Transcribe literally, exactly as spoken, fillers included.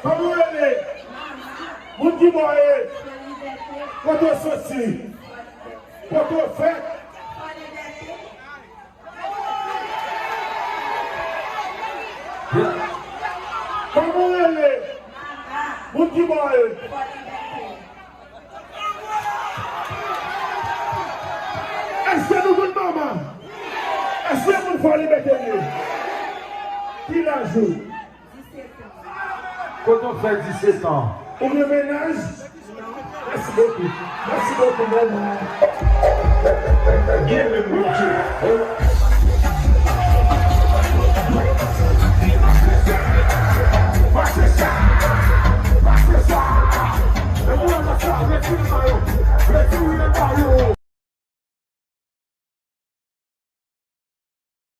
Kòman w rele? Moun ki bò w ye? Kote w soti? Kote w fèt? Kòman w rele? Moun ki bò w ye? Èske nou konn mama? Èske moun Fò Libète n ye? Ki laj ou? Kote w fè disèt an? Ou gen mennaj? Mèsi bokou. Mèsi bokou, mèm. Gen menm Bondye.